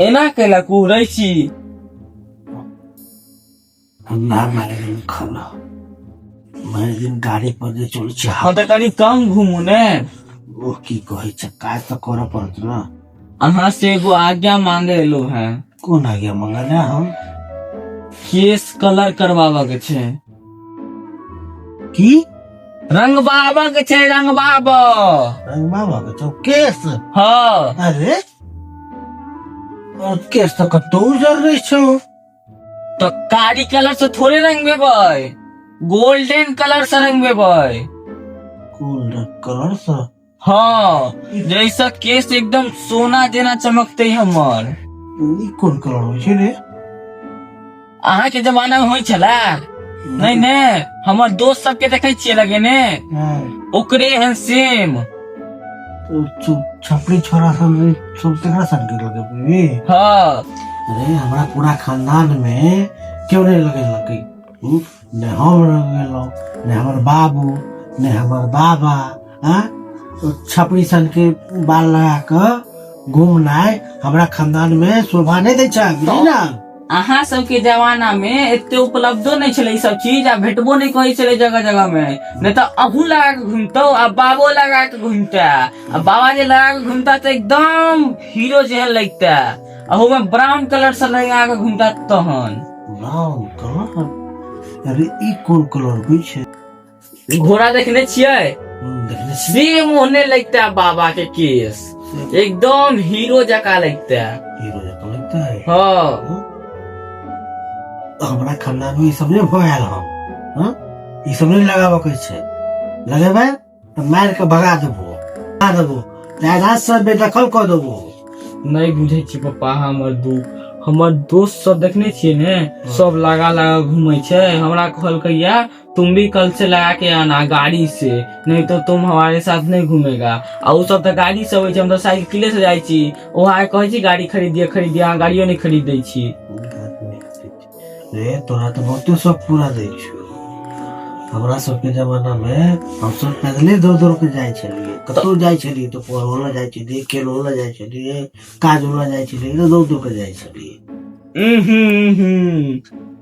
एना कैला कुहरै छी? ठंडा मारि गेल खाना भरि दिन गाड़ी पर जे चलै छै। हँ, तऽ कनि कम घुमू ने। ओ की कहै छै, काज तऽ करऽ पड़त ने। अहाँ से एगो आज्ञा मांगे एलो है। कोन आज्ञा मंगल है हम? केस कलर करवाबऽ के छै। की? रंगबाबऽ के छै, रंगबाबऽ। रंगबाबा के छौ केस? हँ। अरे, और केस तऽ कतौ उजर रहै छौ। तऽ कारी कलर से थोड़े रंगबेबै, गोल्डन कलर से रंगबेबै। गोल्डन कलर से? हाँ, जैसा केस एकदम सोना जेना चमकते हमर। ई कोन कलर होइ छै रे? अहाँ के जमाना में होइ छला नहीं ने? हमर दोस्त सबके देखे छियै लगेने, ओकरे एहन सेम। तो छपरी छोरा सब सब तेकरा सन के लगेबी? हाँ। अरे, हमरा पूरा खानदान में केओ नहीं लगेलकै। ने हम लगेलहुँ, ने हमर बाबू, ने हमर बाबा। हाँ, ओ छपरी सन के बाल लगा कऽ घूमनाइ हमरा खानदान में शोभा नहीं दै छै, बुझली ना? अहाँ सबके जमाना में एते उपलब्धो नहीं छलै ई सब चीज, आ भेटबो नहीं करै छलै जगह जगह में। नहीं तऽ अहूँ लगा के घूमतो आ बाबो लगा के घूमता, आ बाबा जे लगा के घूमता तऽ एकदम हीरो जेहन लगता। अहू में ब्राउन कलर से लगा के घूमता तहन। Brown colour? अरे, ई कोन कलर होइ छै? घोड़ा देखने छियै? देखने छी। सेम ओहने लगता बाबा के केस, एकदम हीरो जका लगता। हीरो जकाँ लगता है? हाँ। हमरा खानदान में ई सब नहीं भऽ आयल हम। हाँ, ई सब नहीं लगाबऽ के छै। लगेबै तऽ मारि के भगा देबो, भगा देबो, जायदाद सब बेदखल कऽ देबो। नहीं बुझे छी पप्पा हमर दुख। हमर दोस्त सब देखने छियै ने, सब लगा लगा घूमै छै। हमरा कहलकै या तुम भी कल से लगा के आना गाड़ी से, नहीं तो तुम हमारे साथ नहीं घूमेगा। आ उ सब तऽ गाड़ी से अबै छै, हम तऽ साइकिले से जाइ छी। ओ अहाँके कहै छी गाड़ी खरीदिए खरीदिए, अहाँ गाड़ियो नहीं खरीद दै छी। रे, तोरा तऽ बहुते शौक पूरा दै छौ। हमरा सबके जमाना में हमसब पैदले दौड़ दौड़ के जाइ छलियै। कतौ जाइ छलियै तऽ पढ़ो लए जाइ छलियै, खेलो लए जाइ छलियै, काजो लए जाइ छलियै, तऽ दौड़ दौड़ के जाइ छलियै।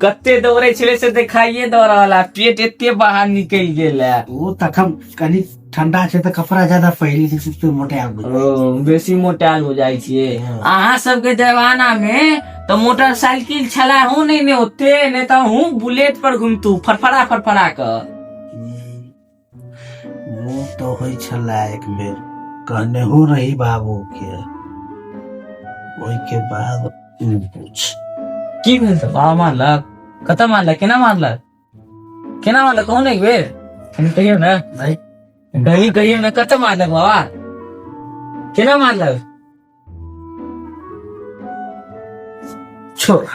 कते दौड़े छलै से देखाइए दऽ रहल है, पेट एते बाहर निकलि गेल है। ओ तखन कनि ठंडा छै तऽ कपड़ा ज्यादा पहिरी छै तऽ मोटायल बुझाइ। ओ, बेसी मोटायल हो जाइ छियै। हाँ। अहाँ सबके जमाना में तऽ मोटरसाइकिल छला हूँ नहीं ने ओते, नहीं तऽ हूँ बुलेट पर घुमतू फड़फड़ा फड़फड़ा कऽ। वो तो होइ छला। एक बेर कहने हो रही बाबू के, ओहिके बाद पूछ। की भेल तऽ बाबा मारलक? कतऽ मारलक? केना मारलक? केना मारलक? कहू ने एक बेर, कनि कहियौ ने। नहीं। कहीं कहियौ ने, कतऽ मारलक बाबा? केना मारलक? छोड़।